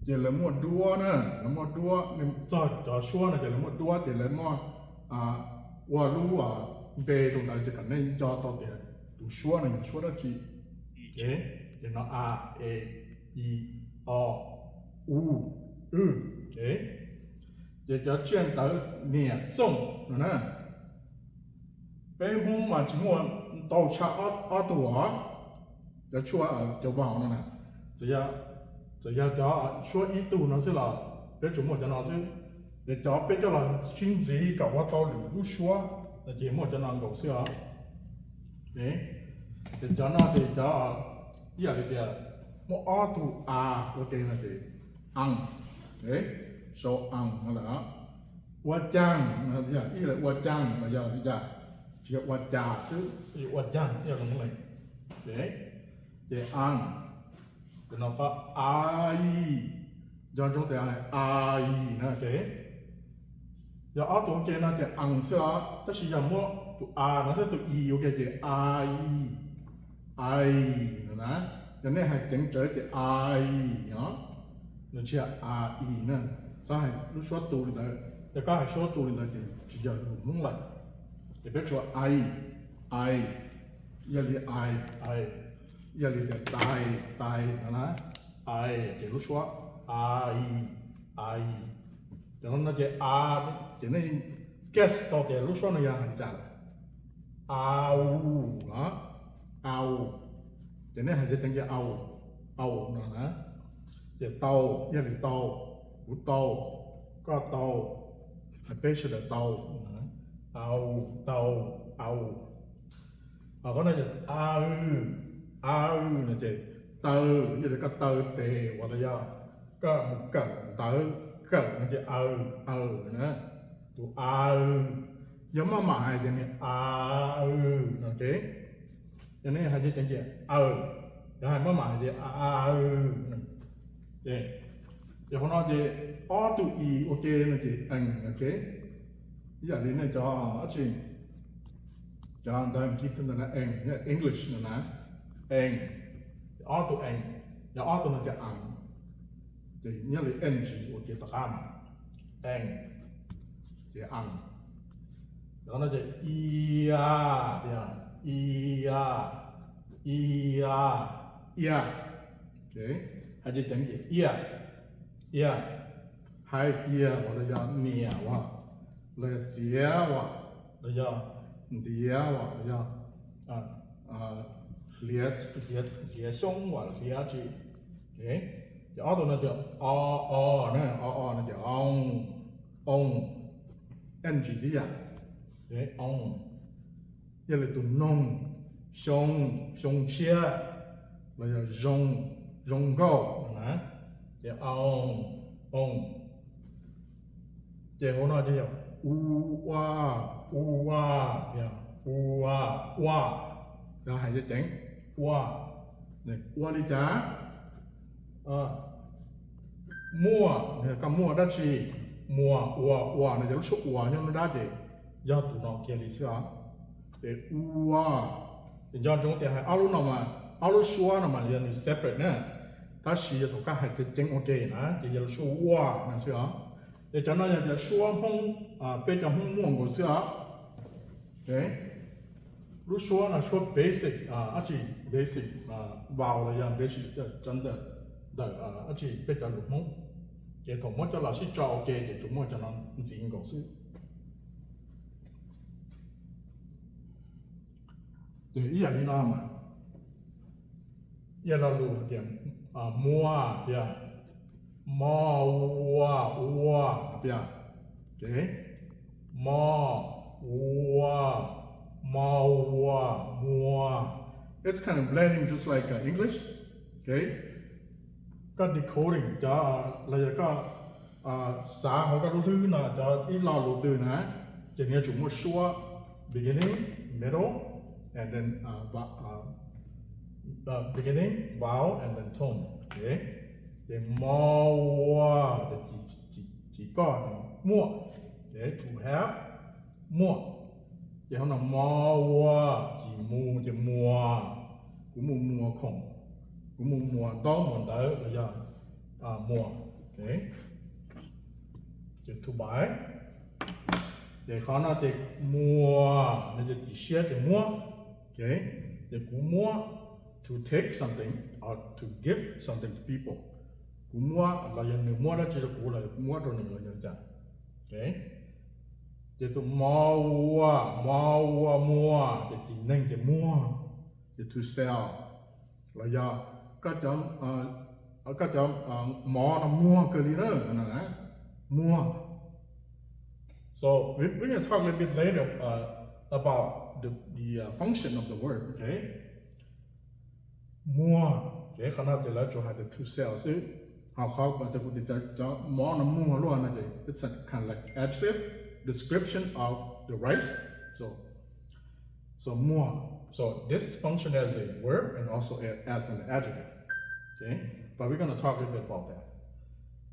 Ces lawv muaj duab na, lawv muaj duab, txog cov suab no ces lawv muaj duab ces lawv muaj ua lub npe rau ntawd ces kom nej nco tau tias tus suab no yog suab dab tsi. Ces no a, e, i, o, u, w. Ces cov tsiaj ntawv niam txooj no na, peb Hmoob mas tsis muaj ntau tshaj ob tug os. Cov tshuaj, cov vowel no na, txawm yog cov suab ib tug no xwb los peb tsuas muaj cov no xwb. Ces cov peb coj los sib ntxiv kom ua tau lwm lub suab no ces muaj cov no nkaus xwb os. Ces cov no ces cov ib yam li tias muaj ob tug a ua ke no ces a, sau a no lawm. Ua caag, ib yam li ua caag los yog li cas, tsis yog ua cas xwb, ua caag ib yam li. Ces a, ces no qhov a, i, nco ntsoov tias a, i na ces yog ob tug ua ke no ces a xwb os, tab sis yog muab tus a no thiab tus i ua ke ces a, i, a, i no na. Yog nej hais ceev tsawv ces a, i os, nws tsis yog a, i na. Txhob hais lub suab tu li ntawd, yog koj hais suab tu li ntawd ces tsis yog lus Hmoob lawm. Ces peb tshuav a, i, a, i, yog li a, i, a, i, yog li tias tai, tai no na, a, i ces lub suab a, i, a, i. Ces no ces a, ces nej guess tau tias lub suab no yog hais li cas lawm. A, u, a, u. Ces nej hais ceev ceev ces a, u, a, u no na. Ces tau, yog li tau, kuv tau, koj tau, hais peb sawv daws tau. A, u, tau, a, u. Qhov no ces a, u, a, u no ces taw, yog li koj taw tes uas los yog koj mus kawm ntawv, kawm no ces a, u, a, u na. Tus a, u, yog maj mam hais ces nws a, u no ces, yog nej hais ceev ceev ces a, u, yog hais maj mam hais ces a, u. Ces, ces qhov no ces ob tug i ua ke no ces ees no ces, ib yam li nej cov dab tsi, cov ntawv Askiv ntawd na, ees, English no na, ees, ob tug ees, yog ob tug no ces a, ces nyob li N G ua ke tom qab mas, ees, ces a. Qhov no ces ia, ia, ia, ia, hais ceev ceev ces ia, ia. Hais tias uas los yog niam uas, los yog txiav uas, los yog ntiav uas, los yog hliav xyoob uas hliav tsi. Ces ob tug no ces o, o, o, o no ces oo, oo, N G tib yam, oo. Yog li tus noog, xyoo, xyoo tshiab, los yog zoo, zoo nkauj na, ces oo, oo. Ces hauv no ces yog u, ua, u, ua, yog u, ua, ua. Yog hais ceev ceev, ua, ua li cas? Muaj, koj muaj dab tsi? Muas, ua, ua no yog lub suab ua nyob nruab nrab ces yog tus no kiag li xwb os. Ces ua, ces nco ntsoov tias hais ob lub no mas, ob lub suab no mas yog nws separate na, tab sis yog thaum koj hais ceev ceev ua ke na ces yog lub suab ua no xwb os. Ces cov no yog cov suab Hmoob, peb cov Hmoob muaj nkaus xwb os. Lub suab no suab basic, dab tsi, basic vowel los yog basic cov ntawm, ntawm dab tsi peb cov lus Hmoob. Ces thaum muab coj los sib tso ua ke ces tsuas muaj cov no ntxiv nkaus xwb. Ces ib yam li no mas, ib yam lo lus hais tias muag tiag, mo, ua, ua tiag, ces mo, ua, mo, ua, muag. It's kind of blending just like uh, English. Okay? Koj decoding cov los yog koj xav hauv koj lub hlwb no cov ib lo lus twg na, ces nws yuav tsum muaj suab beginning, middle, and then beginning, vowel, and then tone. Ces mo, ua, ces cim koj, muaj, ces to have, muaj. Ces hauv no mo, ua, cim mus, ces muas, kuv mus muas khoom, kuv mus muas ntaub muas ntawv los yog muas. Ces to buy. Ces qhov no ces muag no ces cim siab ces muab. Ces kuv muab, to take something or to give something to people. Kuv muab los yog nws muab dab tsi rau kuv los kuv muab rau nws los yog cas. Ces tus mov ua, mov ua muag ces cim neeg ces muag. Ces to sell los yog koj cov, koj cov mov no muag kawg li na, muag. So we, we're going to talk a little bit later uh, about the, the uh, function of the word, okay? Muag, ces qhov no ces lawv tsuas hais tias to sell xwb. Ho qhov uas kuv tias cov mov no muag luaj no ces it's a kind of like adjective description of the rice. So, so muag, so this function as a verb and also a- as an adjective. Okay? But we're going to talk a little bit about that.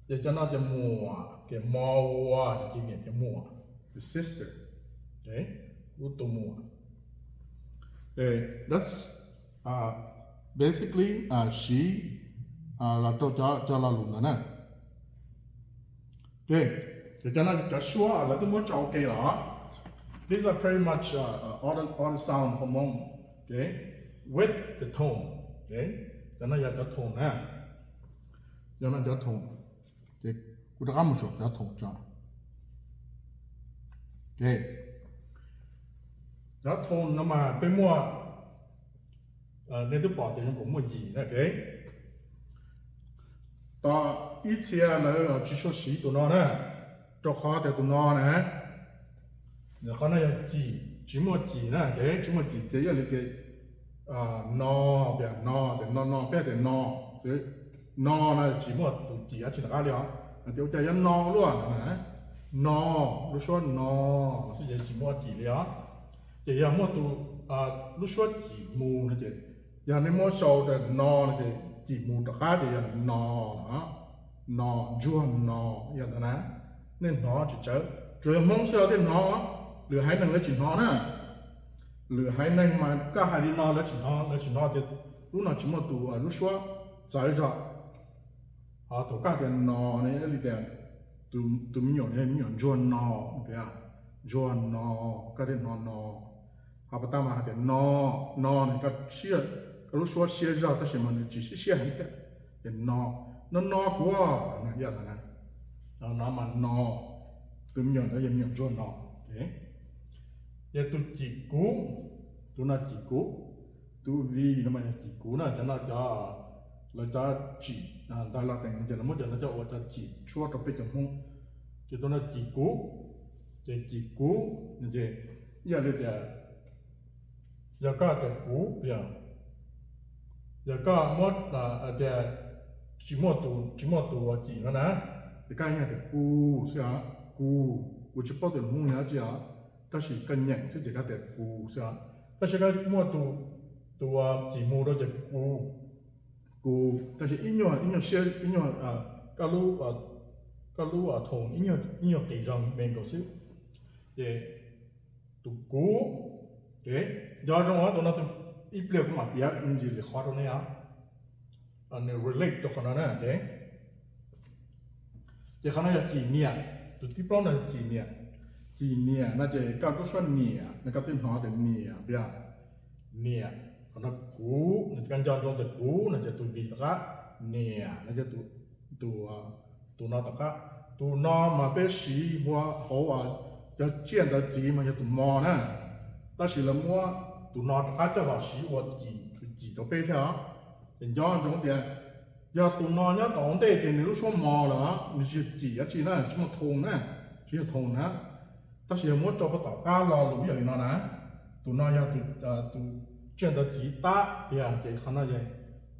Ces cov no ces muam, ces mov ua, ces niam ces muam, the sister. Okay? Kuv tus muam. Okay, that's uh, basically uh, siv uh, los rau cov, cov lo lus ntawd na. Okay, ces cov no cov suab lawv twb muab tso ua ke los. These are pretty much uh, uh, all, the, all the sound for mong. Okay, with the tone. Okay, cov no yog cov tone na. Cov no cov tone. Ces kuv rov qab mus saum cov tone tso. Okay, cov tone no mas peb muaj, nej twb pom tias zoo nkaus muaj yim na, okay. Tos ib txhia lawv tsis tshua siv tus no na, rau qhov tias tus no na, qhov no yog cim, tsis muaj cim na, okay, tsis muaj cim ces ib yam li tias no, tias no, tias no no, peb tias no, no no tsis muaj tus cim dab tsi rov qab li os. Hais tias ua cas yuav no luaj na, no, lub suab no xwb ces tsis muaj cim li os. Ces yog muaj tus, lub suab cim mus no ces, yog nej muab sau rau no no ces cim mus rov qab ces yog no, no, ntsuag no, yog ntawd na. Nej hnov tsis tsawv, tsuas yog Hmoob xwb thiaj hnov, lwm haiv neeg lawv tsis hnov na. Lwm haiv neeg mas koj hais li no lawv tsis hnov, lawv tsis hnov tias lub no tsis muaj tus lub suab txawv zog. Ho thaum koj tias no ne, li tias tus me nyuam, me nyuam ntsuag no, tias ntsuag no, koj thiaj hnov no. Ho pas tas mas hais tias no, no ne, koj, koj lub suab siab zog tab sis mas nws tsis siab siab heev thiab. Ces no, no no kuv, no mas no, tus me nyuam ntawd yog me nyuam ntsuag no. Ces tus cim kuv, tus no cim kuv, tus V no mas yog cim kuv na, cov no cov, lawv cov tsim ntawv los teem ces lawv muab cov no coj ua cov cim tshuab rau peb cov Hmoob. Ces tus no cim kuv, ces cim kuv no ces ib yam li tias, yog koj tias kuv, yog, yog koj muab tias tsis muaj tus, tsis muaj tus cim no na, ces koj yeej tias kuv xwb os, kuv, kuv tsis paub tias Hmoob yog dab tsi os, tab sis koj nyeem xwb ces koj tias kuv xwb os. Tab sis koj muaj tus, tus cim mus rau ces kuv, kuv, tab sis ib nyuag, ib nyuag siab, ib nyuag, koj lub thoom ib nyuag qis zog me nkaus xwb. Ces tus kuv, nco zoo tus no, tus, ib pliag kuv mam piav me ntsis lwm qhov rau nej os. Nws relate rau qhov no na. Ces qhov no yog cim niam, tus tib plaub no yog cim niam. Cim niam no ces koj lub suab niam no koj twb hnov tias niam tiag. Niam, qhov no kuv no ces koj nco ntsoov tias kuv no ces tus V rov qab, niam no ces tus, tus no rov qab. Tus no mas peb siv hauv cov tsiaj ntawv txiv mas yog tus mo na, tab sis lawv muab tus no rov qab coj los siv ua cim, tus cim rau peb thiab os. Ces nco ntsoov tias yog tus no nyob tom ntej ces nws lub suab mo lawm, nws tsis yog cim dab tsi na, tsis muaj thoom na, tsis yog thoom na. Tab sis yog muab tso puag tom qab lo lus ib yam li no na, tus no yog tus tsiaj ntawv txiv tab tiag, ces qhov no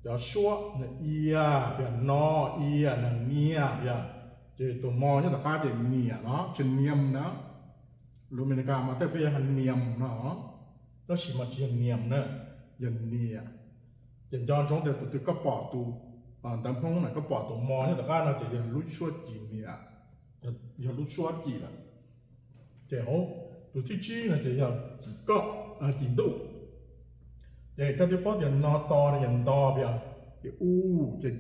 cov suab yog ia, tias no, ia, no, niam tiag. Ces tus mo nyob tom qab ces niam no, tsis niam na. Lus Amelikas mas tej peb yog niam no, tab sis mas tsis yog niam na, yog niam. Ces nco ntsoov tias tus twg koj pom tus ntawv Hmoob na, koj pom tus mo nyob tom qab no ces yog lub suab cim niam, yog lub suab cim lawm. Ces hauv tus thib tsib no ces yog cim koj, cim ntuj. Ces koj twb paub tias no to no yog nto tiag, ces u, ces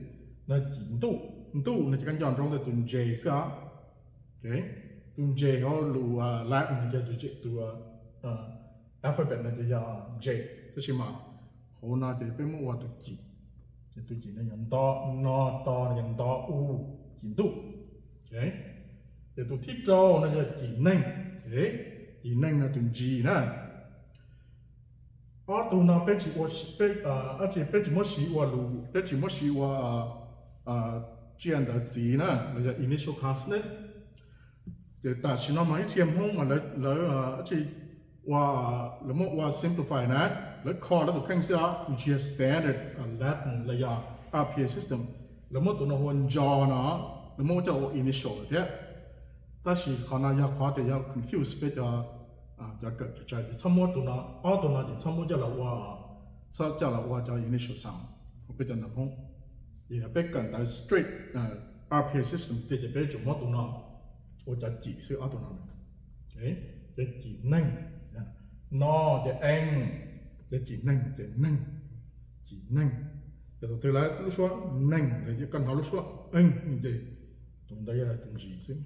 no cim ntuj. Ntuj no ces koj nco ntsoov tias tus J xwb os. Tus J hauv lus Latin no ces tus alphabet no ces yog J, tab sis mas hauv no ces peb muab ua tus cim, ces tus cim no yog nto, no, to no yog nto, u, cim ntuj. Ces tus thib rau no yog cim neeg, cim neeg no tus G na. Ob tug no peb tsis ua, peb tsis muab siv ua lus, peb tsis muab siv ua tsiaj ntawv txiv na, los yog initial consonant. Ces tam sim no mas ib txhia Hmoob mas lawv, lawv tsis ua, lawv muab ua simplify na, lawv kho lawv tus kheej xwb os, nws tsis yog standard Latin los yog R P A system. Lawv muab tus no ua njo no, lawv muab coj ua initial lawm thiab. Tab sis qhov no yog qhov tias yuav confuse peb cov, cov kawm tsa ces txhob muab tus no, ob tug no ces txhob muab coj los ua, txhob coj los ua cov initial sound hauv peb cov ntawv Hmoob. Ces yog peb kawm ntawv straight R P A system tiag ces peb tsuas muab tus no ua cov cim xwb, ob tug no. Ces cim neeg, no ces eeg, ces cim neeg ces neeg, cim neeg. Ces thaum twg lawv lub suab neeg, koj hnov lub suab eeg ces tus ntawd yog tus ntsis xwb.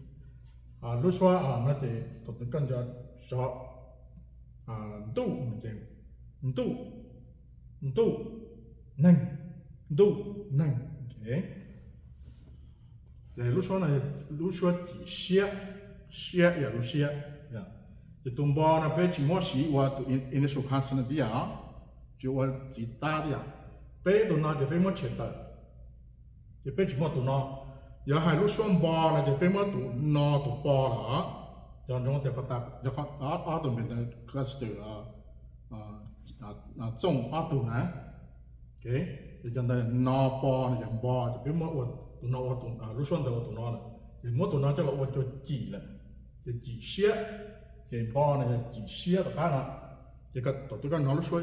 Lub suab no ces thaum twg koj nco sov, ntuj ces ntuj, ntuj, neeg, ntuj, neeg. Ces lub suab no, lub suab cim siab, siab yog lub siab. Ces tus npo no peb tsis muab siv ua tus initial consonant tib yam, tsis ua txiv tab tib yam. Peb tus no ces peb muab tshem tawm, ces peb tsis muaj tus no. Yog hais lub suab npo no ces peb muab tus no tus po los. Nco ntsoov tias pas tas yog ob tug npe ntawd cluster, txooj ob tug na. Ces cov ntawd no po no yog npo, ces peb muab ua tus no, lub suab ntawd ua tus no lawm, ces muab tus no coj los ua cua cim lawm, ces cim siab. Ces npo no yog cim siab tom qab no. Ces thaum twg koj hnov lub suab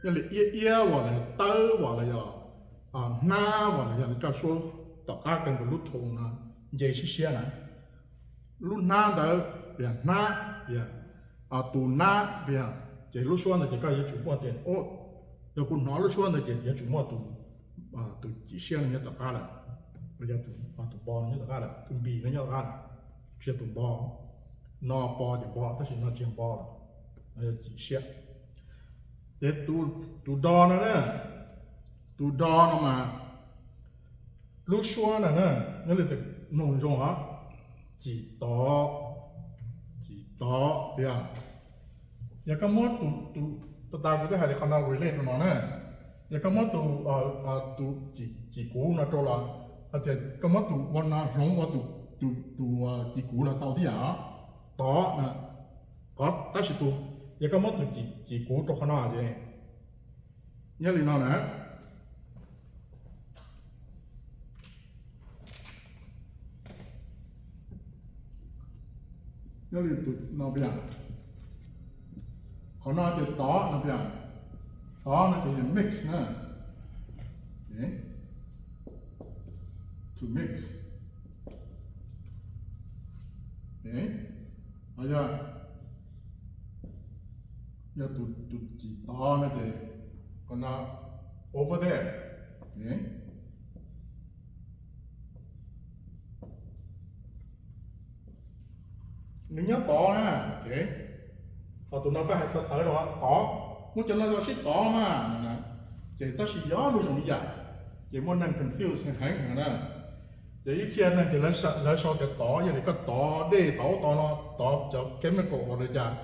nyob li iab iab as los yog tawb as los yog hnab as los yog li koj suab tom qab kawg nkaus lub tone no nce siab siab na, lub hnab ntawd yog hnab, yog tus nab, ces lub suab ntawd ces koj yuav tsum muaj tias, yog kuv hnov lub suab ntawd ces yuav tsum muaj tus cim siab no nyob tom qab lawm, los yog tus npo no nyob tom qab lawm, tus npis no nyob tom qab lawm, tsis yog tus npo. No po ces npo, tab sis no tsis yog npo lawm, no yog cim siab. Ces tus do no na, tus do no mas lub suab no na, nyob li mloog zoo os, cim tod, cim tod, yog, yog koj muab tus, tus, tas kuv twb hais tias qhov no relate rau no na, yog koj muab tus, tus cim kuv no rau los, hais tias koj muab tus ua no hloov ua tus, tus cim kuv los tau tib yam, tod, qhov tab sis tus, yog koj muab tus cim kuv rau qhov no ces nyob li no na. Nyob li no, qhov no ces tod no, tod no ces yog mix na, to mix, yog, yog tus cim tod no ces qhov no over there, nws nyob tod na. Ho tus no koj hais tawv tawv rau tod, muab cov no los sib tod mas, ces tab sis yog lub zoo ib yam, ces muaj neeg confuse heev na. Ces ib txhia neeg ces lawv sau tias tod, yog li koj tod dej tod ub tod no, tod cov chemical uas li cas,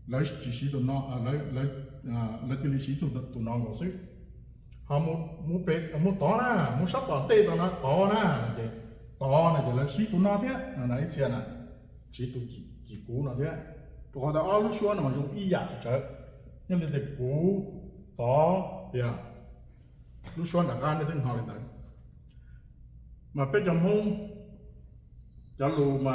lawv tsis siv tus no, lawv cia li siv tus no nkaus xwb. Ho mus tod na, mus sab tom ntej tod no tod na, ces tod no ces lawv siv tus no thiab no, ib txhia na, siv tus cim kuv no thiab. Rau qhov tias ob lub suab no mas zoo ib yam tsis tsawv, nyob li tias kuv, tod, tias lub suab nram qab nej twb hnov li ntawd. Mas peb cov Hmoob cov lus